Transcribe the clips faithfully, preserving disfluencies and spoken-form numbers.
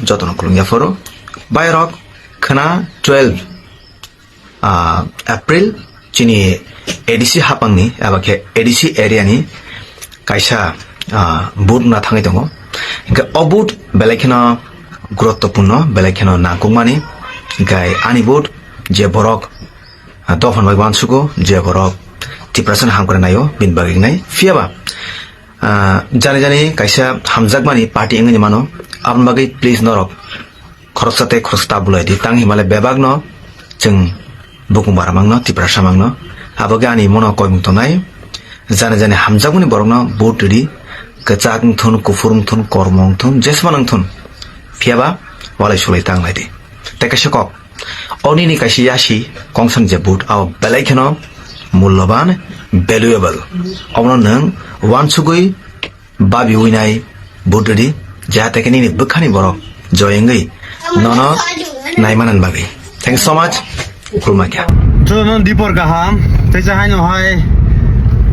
jotono khulumya phoro. Bairok khwna twelve, ah, April chini A D C hapangni eba khe A D C area ni kaisa, ah, vote wngna thangwi tongo. Hinkhe o vote belai kheno guruttopurno, belai kheno nangkukmani. Hinkhe ani vote je borok, ah, dophani bagwi uansugo, je borok Tiprasani hamkrai naio, bini bagwi wngnai. Phiyaba, ah, jani jani kaisa hamjakmani party wngwi mano, aboni bagwi please norok khoroksa tei khoroksa ta bulai di. Tang himale bebakno chwng bukung bara mangno, Tiprasa mangno. Abo khe ani mono koimung tongnai. Jani jani hamjakmani borokno vote ridi. Kwchak wngthun, kuphur wngthun, kormo wngthun, jesma wngthun. Phiyaba walai sulai ta wnglai di. Tei kaisa kok. O nini kaisa yasi kongsan je vote, abo belai kheno mulloban, valuable. Obono nwng uansugwi babi winai vote ridi, jahate khe nini bwkhani borok joy wngwi nono naimanani bagwi. Thank you so much. Khulumkha. Jotono dipor kaham, teisa haino hai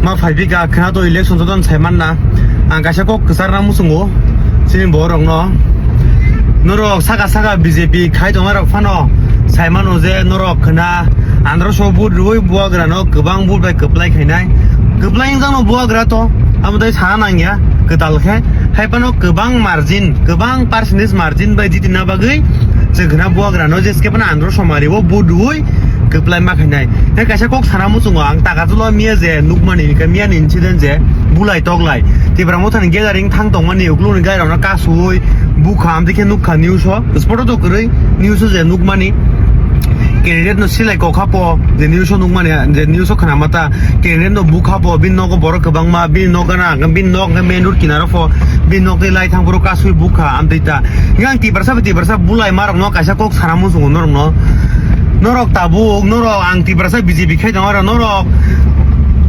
ma phaibi ka khna to election jotono saimanna. Ang kaisa kok kwcharna muchungo chini borokno. Norok saka saka B J P khai tongnai rok phano saimano je norok khna andro so vote rwi buagrano kwbang vote bai kwplai khainai. Kwplai wngjakno buagra to, amo tei sana nangya kwtal khe. Hai phano kwbang margin, kwbang percentage margin bai jitina bagwi chwng khna buagrano je skepana andro somari o vote rwi kwplai ma khainai. Hai kaisa kok sana muchungo ang taka chulo miya je nukmani, miya ni incident je bulai toklai. Tipra Mothani gathering thang tongmani ukluni gairokno kasui bukha amtwi khe nukha news o. Spot o to kwrwi news o je nukmani. Candidate no silai kokha po, je news o nukmani, je news o khna mata, candidate no bukha po, bini nogo borok kwbangma, bini nok gana, bini nok hwnkhe main road kinaro po, bini nok tei lai thang phuru kasui bukha amtwi ta. Hwnkhe ang Tiprasa bai Tiprasa bulai ma rokno kaisa kok sana muchungo norokno. Norok tabuk, norok ang Tiprasa B J P khai tongo aro norok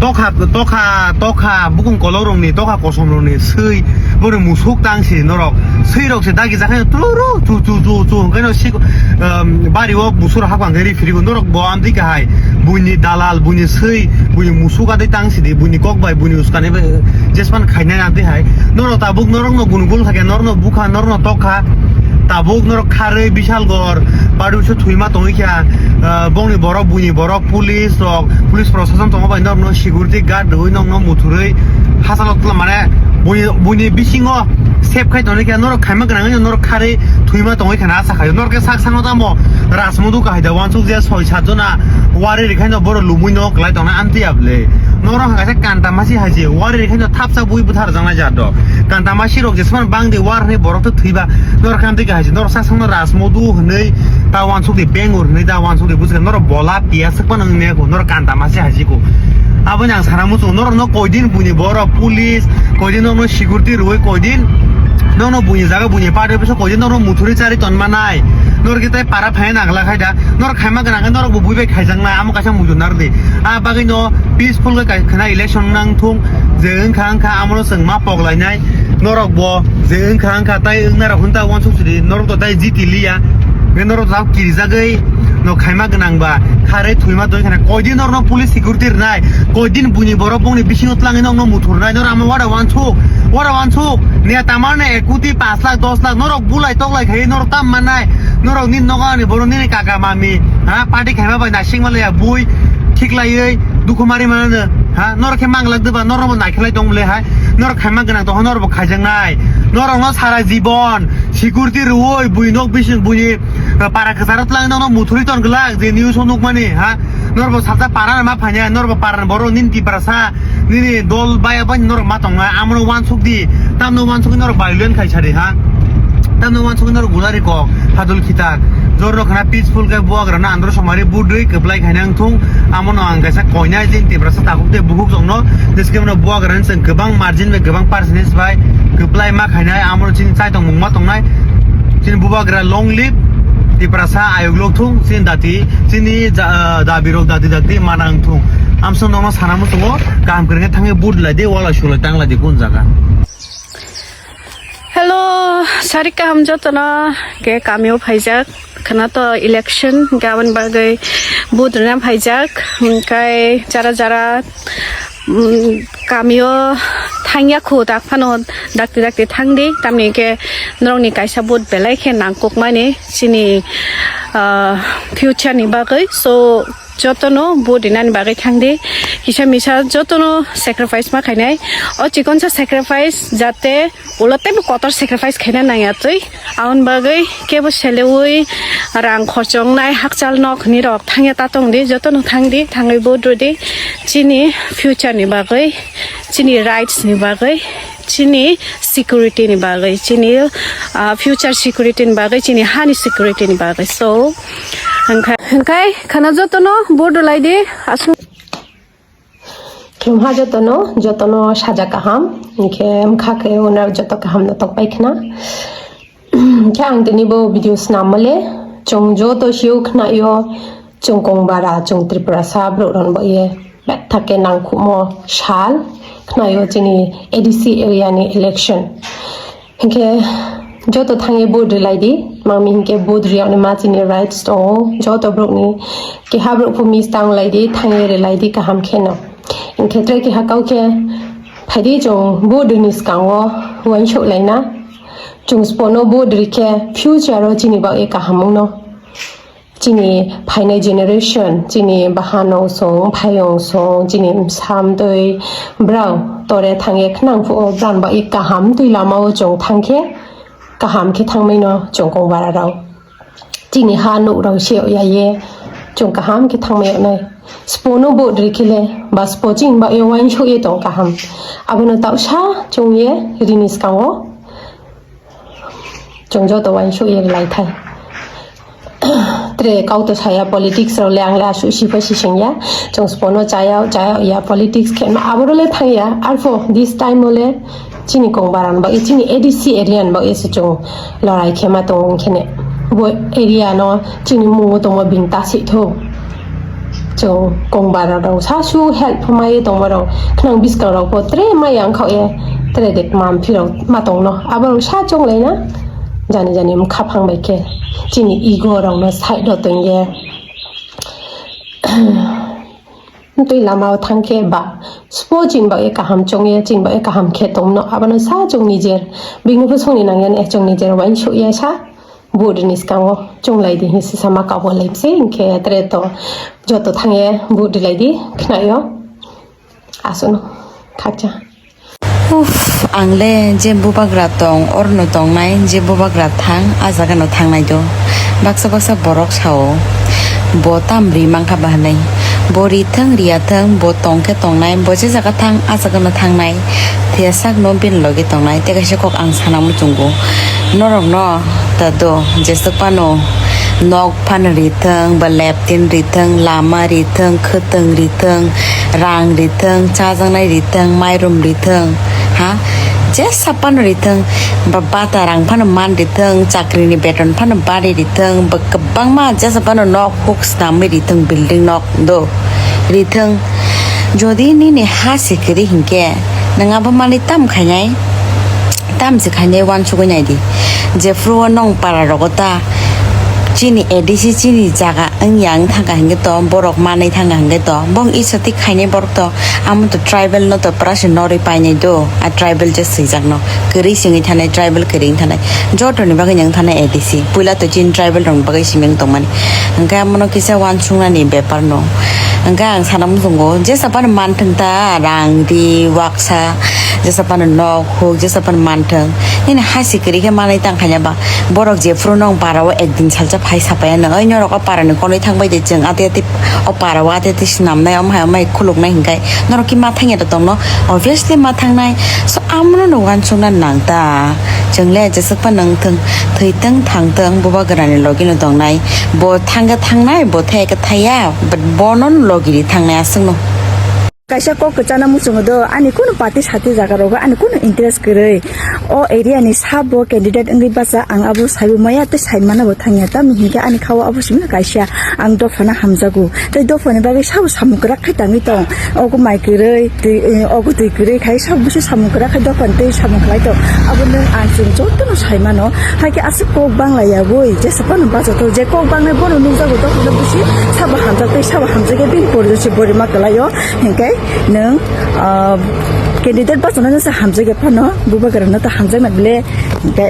tokha, tokha, tokha, bukung kolok rokni, tokha kosom rokni swi, boni musuk tang si norok. Swi rok se dagi jakhai tuluru, chu, chu, chu, chu, hwnkhe no sik, um, bari o busur hapang gari phirigo norok bo amtwi kahai. Buini dalal, buini swi, buini musuk adai tang sidi, buini kok bai, buini uskani bai, jespan khainai amtwi hai. Norok tabuk norokno gunugul thakya, norokno bukha, norokno tokha. Tabuk norok kharwi Bishalgor, party office o thwima tongwi kha, ah, bongni borok, buini borok, police rok, police prosason tongo bai norokno security guard rwui norokno muthurwi hachalo tla mane buini, buini bisingo sep khai tongwi kha, norok khaima gwnangwi norok kharwi thwima tongwi khana asa khaio. Norok khe sak sakno tamo Rajmodu kahai da uansuk je soi sat jona wari rikhaino borok lumui no kwlai tongna amtwi able. Norok hwnkha khe kanta masi hai je wari rikhaino thapsa bui bwthar jaknai jat rok. Kanta masi rok jesmani bangdi war hwnwi borok to thwiba. Norok khe amtwi kahai je norok sak sakno Rajmodu hwnwi ta uansuk di bengur hwnwi ta uansuk di bujkha norok bola piya swkma nang ne ko norok kanta masi hai je ko. Aboni ang sana muchung norok no koidin buini borok police koidin norok no security rwui koidin norok no buini jaga buini party office o koidin norok no muthuri chari ton manai. Norok khe tai para phai nangla khai da. Norok khaima gwnang khe norok bo bui bai khaijaknai, amo kaisa muitu narwdi. A bagwino peaceful khe kai khwna election nang thung, je wngkha wngkha amono chwng ma poklainai. Norok bo je wngkha wngkha tai wngnairok hwn ta uansuk sidi, norok to tai jiti liya. Hwnkhe norok to kirijagwi no khaima gwnang ba kharwi thwima tongwi khana koidin norokno police security rwnai, koidin buini borok bongni bisingo tlangwi norokno muthurnai, norok amo wara uansuk, wara uansuk, neta mane ek koti panch lakh dos lakh norok bulai toklai khai norok tam mannai. Norok nini nogo ani borok nini kaka mami, ha, party khaima bai nasing malaya bui, thik laiwi dukhu mari manano, ha, norok khe manglak deba, norok bo naikhlai tong bole hai, norok khaima gwnang tong, norok bo khaijaknai, norok no sara jibon security rwui bui nok bising bui, eh, para kwcharo twlang norok no muthuri ton glak je news o nukmani, ha, norok bo sajak para ma phanya, norok bo para borok nini Tiprasa, nini dol baya bai norok ma tongnai, amono uansuk di, tamno uansuk norok violent khai sari ha, tamno uansuk norok gulari kok, hadul khitar, jor rok khana peaceful khe buagra na andro somari budui kwplai khaina wngthung, amono ang kaisa koinai din Tiprasa takhuk tei bukhuk jokno, jeske mano buagra ni chwng kwbang margin bai kwbang percentage bai kwplai ma khainai, amono chini chai tong mung ma tongnai, chini bubagra long live, Tiprasa ayuk lok thung, chini dati, chini ja-, dabi rok dati dati manang thung. Amsong nokno sana muchungo, kaham kwrwngkhe thangwi vote lai di, walai sulai tang lai di kun jaga. Hello, sari kaham jotono, ke kamio phaijak, khana to election, gabon bagwi vote rwna phaijak, hwnkhe jara jara mm, kamio thangya khu tak phano dakti dakti thangdi, tamni hwnkhe norokni kaisa vote belai khe nangkukmani chini, ah, future ni bagwi. So, jotono vote rinani bagwi thangdi, kisa misa jotono sacrifice ma khainai. O chikonsa sacrifice jate ulo teibo kotor sacrifice khaina nangya twi. Aboni bagwi kebo seleui rang khorchongnai hakchal nok hinwi rok thangya ta tongdi, jotono thangdi, thangwi vote rwdi. Chini future ni bagwi, chini rights ni bagwi, chini security ni bagwi, chini, ah, future security ni bagwi, chini hani security ni bagwi. So, hwnkhai, hwnkhai khana jotono vote rwlaidi, aswk. Khemha jotono, jotono saja kaham, hinkhe wngkha khe unar joto kaham no tokpai khna. Khe ang tini bo video snam male, chwng joto sio khna yo, chwng Kongbara, chwng Tripurasa borok rok bo ye, betha khe nangkhukmo sal, khna yo chini A D C area ni election. Hinkhe joto thangwi vote rwlaidi, mami hinkhe vote rwyak ni ma chini rights tongo, joto borok ni keha borok phu miss tang laidi, thangwi rwlaidi kaham kheno. Hinkhe tei keha kau khe phaidi chwng vote rwni swkango uansuk laina. Chwng spono vote rwkhe future o chini bagwi kaham wngno. Chini phainai generation, chini bahanong song, phayong song, chini bwsa mtwi, brao tore thangye khnang phuo, brang bai kaham twi lamao chwng thangkhe, kaham khe thangmaino chwng Kongbara rao. Chini ha nuk rao se ya ye, chwng kaham khe thangmai nai. Spono bo rikile, ba spo chini ba ye wain so ye tong kaham. Abono tausa chwng ye rini skango. Chwng joto uansuk ye lai thai. Tre kau to saya politics rok le ang le asuk sipa sising ya. Chwng spono chaya, chaya ya politics khe ma aboro le thang ya. Arpho this time o le chini Kongbara ni bagwi, chini A D C area ni bagwi se chwng lorai khe ma tongo wngkhe ne. Bo area no chini mungo tongma bini ta si tho. Chwng Kongbara rok sasu help mai tongma rok khnang biskang rok bo tre mai yang khao ye tre de mam phirok ma tong no abo rok sa chong lai na jani jani wng kha phang bai khe chini ego rok no side o tong ye twi lama o thang khe ba spo chini bagwi kaham chong ye chini bagwi kaham khe tong no abo no sa chong nijer bini bo song ni nang ya chong nijer uansuk ye sa. Vote ni skango chwng lai di hinwi sisa ma kabo lai se hinkhe tre to joto thangye vote rwlai di khnaio aswkno khakcha. Uff, ang le je bubagra tong, orno tongnai, je bubagra thang, a jaga no thangnai do. Baksa baksa borok sao, bo tam ri mankha ba hinwi. Bo ri thwng, riya thwng, bo tong khe tongnai, bo je jaga thang, a jaga no thangnai. Thia sak no bini logi tongnai, tei kaisa kok ang sana muchungo. Norok no ta do, jeswk phano nok phano rithwng, ba leptin rithwng, lama rithwng, khwtwng rithwng, rang rithwng, chajaknai rithwng, mairum rithwng, ha? Jesa phano rithwng, ba bata rang phano man rithwng, chakrini beton phano bari rithwng, ba kwbangma jesa phano nok huk snamwi rithwng, building nok do rithwng. Jodi nini ha se kwrwi hinkhe, nwng abo manwi tam khainai? Tam se khainai uansugwi naidi. Jephru o nwng para rogo ta chini A D C chini jaga wngya wng thangkha hinkhe to, borok manwi thangkha hinkhe to, bong isa tik khainai borok to, amo to tribal no to pura se norwi painai do, a tribal je swijak no, kwrwi se wngwi thanai, tribal kwrwi wngwi thanai, joto ni bagwi wng thanai A D C, puila to chini tribal rok ni bagwi simi wng tongmani, hinkhe amo no kisa uansuknani bepar no, hinkhe ang sana muchungo jesa phano manthwng ta, rang ri, waksa, jesa phano nok huk, jesa phano manthwng. Nini hasi kwrwi khe manwi tang khaina ba. Borok jephru nwng para o ekdin salsa phai sapaiya nwng. Oi norok o para ni konwi thangbai de chwng ate ate o para o ate ate swnamnai, omo hai omo hai khuluknai hinkhai. Norok ki ma thangya da tongno? Obviously ma thangnai. So, amno no uansukna nang ta. Chwng le jeswk phano wng thwng, thwi thwng, thang thwng, bubagra ni logi no tongnai. Bo thangkhe thangnai, bo thaya khe thaya, but bono logi ri thangnai aswk no. Kaisa kok kwchana muchungo do, ani kunu party sati jaga rogo ani kunu interest kwrwi. O area ni sabo candidate wngwi bacha, ang abo saibo maya tei sai mana bo thangya, tamni hinkhe ani khao abo simi kaisa ang dophano hamjago. Tei dophani bagwi sabo samung kwrak khai tangwi tong. Ogo mai kwrwi, twi, eh, ogo twi kwrwi khai sabo busi samung kwrak khai dophani tei samung khlai tong. Abo nwng ang chwng jotono sai mano. Haikhe aswk kok bangla yagwi, jesa phano bacha to, je kok bangnai bono nukjago dophano busi sabo hamjak tei sabo hamjakhe bini poridosi borima kwlaio. Hinkhe Nwng, ah, candidate bachana no se hamjak ya phano, bubagra no to hamjak na bile, hingke